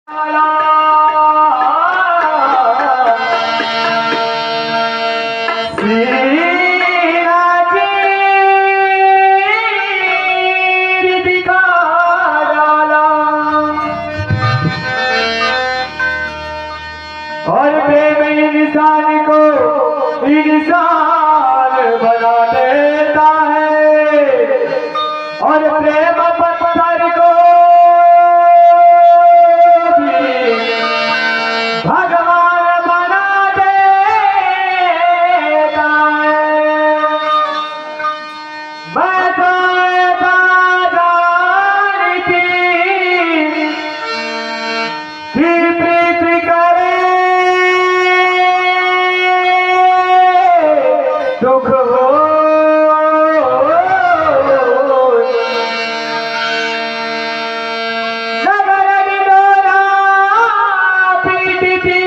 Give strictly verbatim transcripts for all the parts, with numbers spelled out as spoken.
सीना चीर दिखा डाला। और प्रेम इंसान को इंसान बना देता है, और प्रेम पत्थर को भी भगवान बना देता है। मैं तो ऐसा जानती कि प्रीत करे दुख हो। नगर डोरा पीटती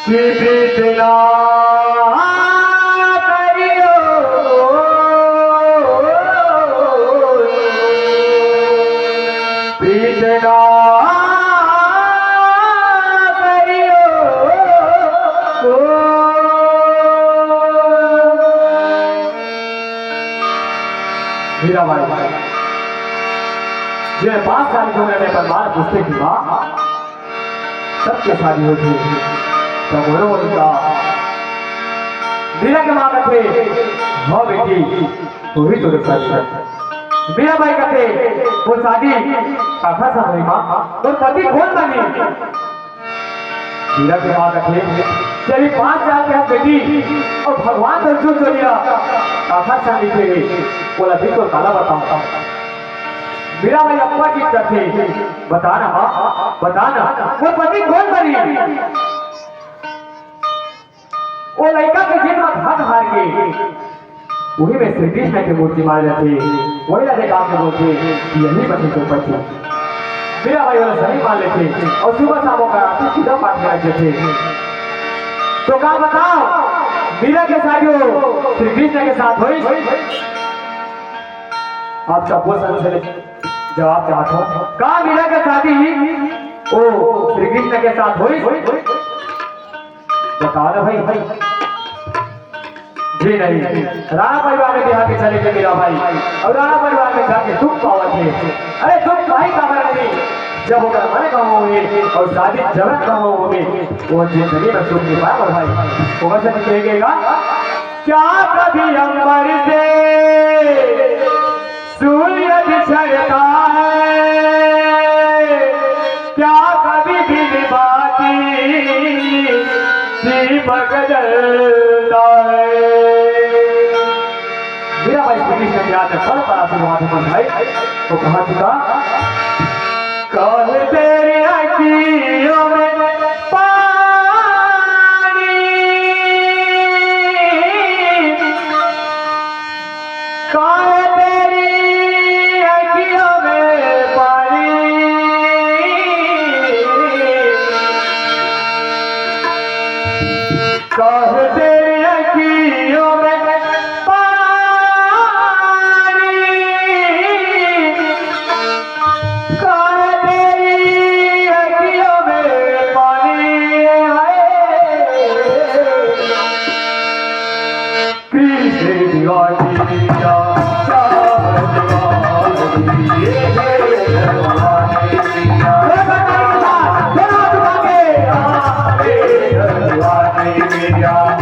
कि प्रीत ना करियो, प्रीत ना करियो। मीराबाई, जे पाँच साल के उम्र में अपन माँ पूछथे कि माँ, सबके शादी होथे, तब बोलो उनका। मीरा के माँ कथे, "हाँ बेटी, तू ही तो शादी कर।" मीराबाई कथे, "वो शादी काखर से होही माँ? तोर पति कोन बनही?" मीरा के माँ कथे, "तेरी पाँच साल के हस बेटी, अउ भगवान तो जो चोरिया काखर से लिखे हे, ओला भी तो काला बताऊँ।" मीराबाई अब्बड़ जिद करथे, "बता ना माँ, बता ना, वो पति कोन बनही?" ओ लइका के जिद म हार हार के उही में श्री कृष्ण के मूर्ति मारे जाथे, वही ला देखा के बोलथे कि यही बने तो पति। मीराबाई ओला सही मान लेथे अउ सुबह शाम ओकर आरती पूजा पाठ कराए जाथे। तो का बताओ, मीरा के शादी वो श्री कृष्ण के साथ होइस? आप सब वो संशय ले जवाब चाहत हो, का मीरा के शादी वो श्री कृष्ण के साथ होइस? बताओ ना भाई। जी नहीं, राणा परिवार में बिहार के चले के मीरा बाई अउ राणा परिवार में जाके दुख पावत हे। अरे दुख भाई का मरण नहीं, जब ओकर मन कहूँ होही अउ शादी जवन कहूँ होही, वो जिंदगी में सुख नहीं पाए भाई। ओकर से कहे गएगा, क्या कभी अंबर से सूर्य बिछड़ता है, क्या कभी बिन बाती दीपक जलता है। मीरा बाई श्री कृष्ण के आते फल पर आशीर्वाद हो भाई, तो कहा चुका, कह तेरी आँखियों में पानी, कह तेरी आँखियों में पानी, कह तेरी आँखियों में पानी, कह तेरी आँखियों में पानी है। कृष्ण दीवानी मेरा, श्याम दीवानी, ये है दीवानी मेरा। ये दीवानी मेरा।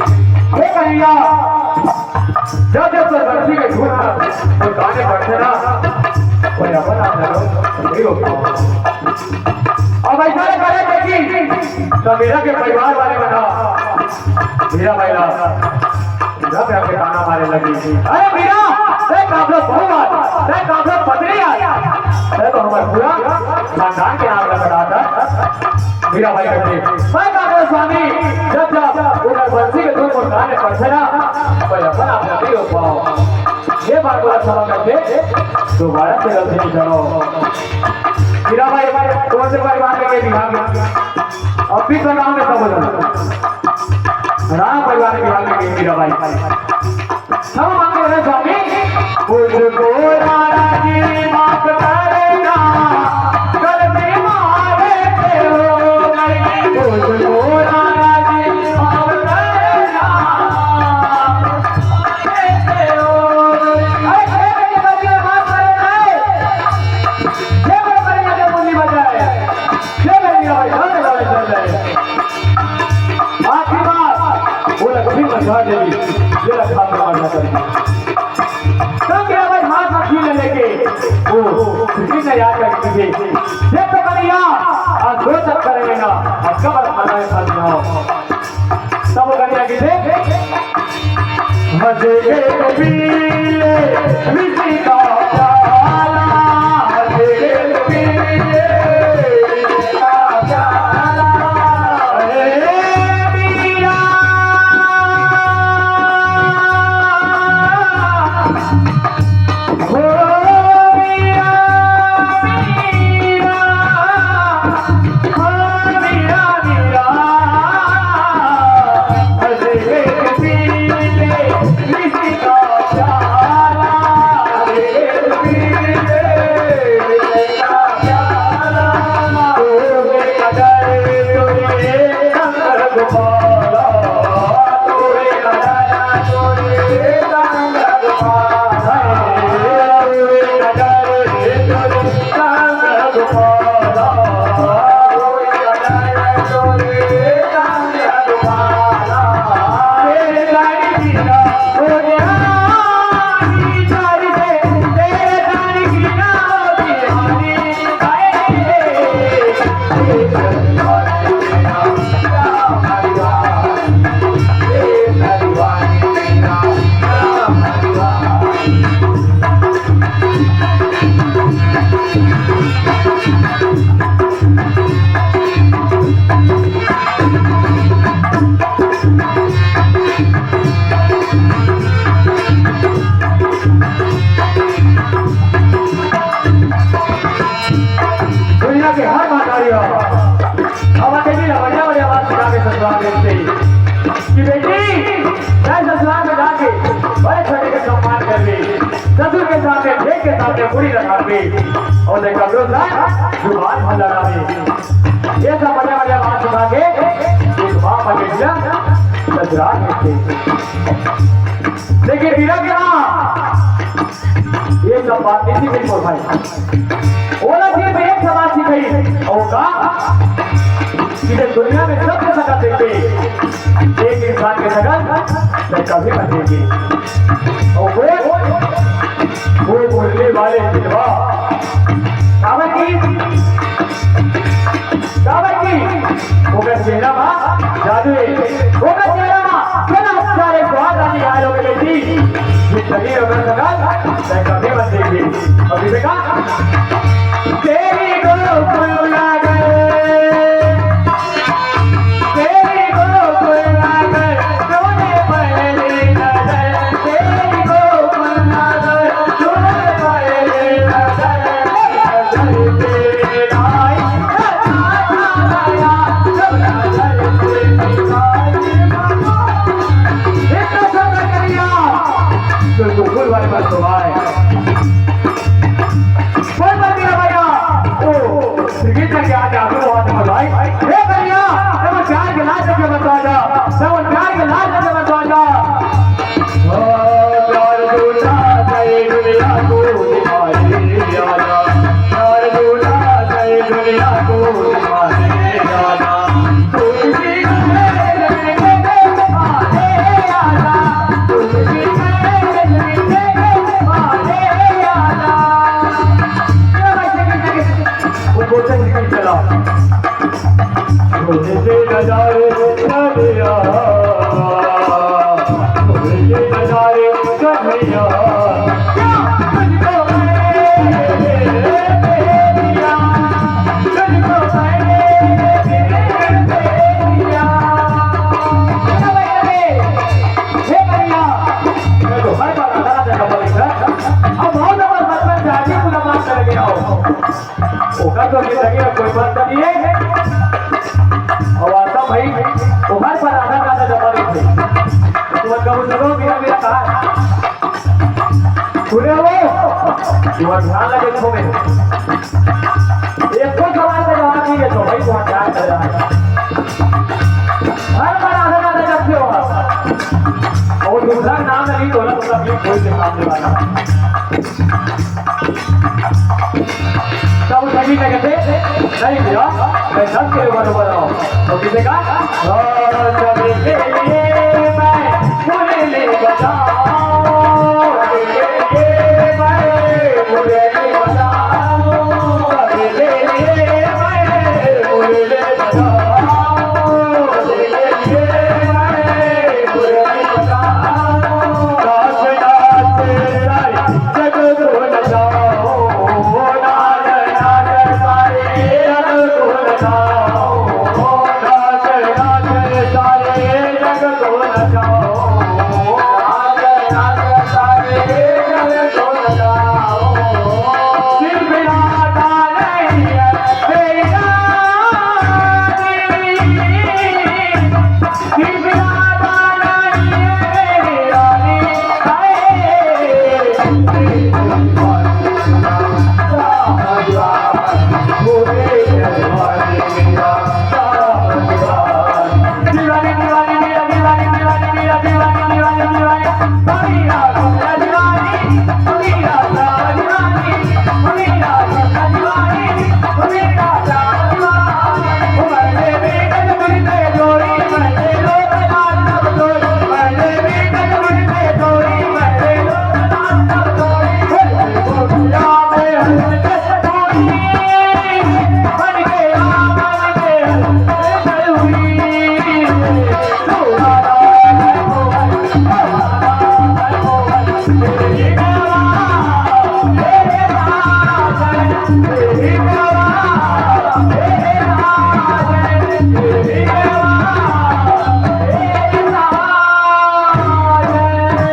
हे कन्हैया, जब जब तोर बंसी के धुन ह, तोर कान में बजथे ना, कोई अपन आप नहीं रोक पावय। अब अइसने करे देखी, त मीरा के परिवार वाले मन ह मीरा बाई ला जब जाके ताना मारे लगिस, "अरे मीरा, तैं काबर पहुआ, तैं काबर पत्नी आय, तैं तो हमर पूरा खानदान के नाम ला कटात हस।" मीरा बाई कथे, "मैं का करूं स्वामी, जब जब ओकर बंसी के धुन मोर कान में पड़थे ना, मैं अपन आप नहीं रोक पावं। ये बार मोला क्षमा कर दे, दोबारा से गलती नहीं करंव।" मीरा बाई, कौन से परिवार में गई बिहार में? अब भी तो नाम में सब हो जाता। राम परिवार में बिहार में गई मीरा बाई। क्षमा मांगे हे स्वामी। मुझको राणा जी माफ करना, गलती मारे से हो गई। मुझको राणा जी माफ करना, मारे से हो गई। अरे, हे मेरी गलती माफ कर दे। हे मेरे बड़े राजा मुन्नी बजाए। हे मेरी गलती, हे मेरी गलती। आखिरी बार वो लक्ष्मी मंझा देवी, ये लखा के मंझा देवी। तब मीरा बाई हाथ में छुरी लेके वो श्री कृष्ण याद करके कीथे, "देख तो कन्हैया, आज दो चक्कर है ना, आज कब मजा है फंस जाओ।" तब वो कन्हैया कीथे, "हंस के कबीले मिट्टी का प्याला, हंस के कबीले मिट्टी का प्याला।" अरे मीरा, दुनिया के हर महतारी हो, अब बेटी ला बढ़िया बढ़िया बात सिखा के ससुराल भेजथे कि बेटी, तैं ससुराल में जाके बड़े छोटे के सम्मान करबे, ससुर के सामने, जेठ के सामने मुड़ी रखाबे अउ तैं ककरो ला जुबान मत लड़ाबे। ये सब बढ़िया बढ़िया बात सिखा के एक बाप अकेला ससुराल भेजथे। लेकिन मीरा के माँ ये सब बात नहीं सीखी मोर भाई। ओला सिर्फ एक ठे बात सिखाई, अउ का कि जब दुनिया में सबके शकल देखबे, एक इंसान के शकल तैं कभी मत देखबे। अउ वो, वो बोलने वाले दिलवा, काबर कि काबर कि ओकर चेहरा म जादू हे। ओकर चेहरा म इतना अच्छा एक स्वाद आके आए लोग बेटी, जिंदगी में ओकर शकल तैं कभी मत देखबे। अउ इसे का, तेरी गोकुल नगर, तेरी गोकुल नगर, तूने पहली नजर, तेरी गोकुल नजर, तूने पहली नजर। इतना सुंदर कन्हैया, तो गोकुल वाले पर तो आए। कोई बात नहीं भैया, ओ, संगीत करके आके आप लोग हाथ में भाई। हे कन्हैया, नमस्कार के लाल जगह बता जा, नमस्कार के लाल जगह बता जा। ओ, प्यार दूल्हा, सही दुनिया को दिखाई आजा। प्यार दूल्हा, सही दुनिया को दिखाई आजा। तुलसी के मेरे में आए। लगे कोई बात नहीं है। और आता भाई, वो हर पर आधा आधा जमा नहीं थे। तो तुम कब सुनो, मेरा, मेरा कहा। सुने हो? तुम्हारा ध्यान लगे इसको में। एक कोई सवाल का जवाब नहीं है तो भाई, तुम्हारा ध्यान कर रहा है। हर पर आधा आधा जमते हो आप। और दूसरा नाम नहीं बोला, तो तब ये कोई के सामने वाला। तब सभी कहते, "नहीं भैया, मैं सबके बराबर हूँ।" तो किसी का, "हाँ, सभी के लिए।"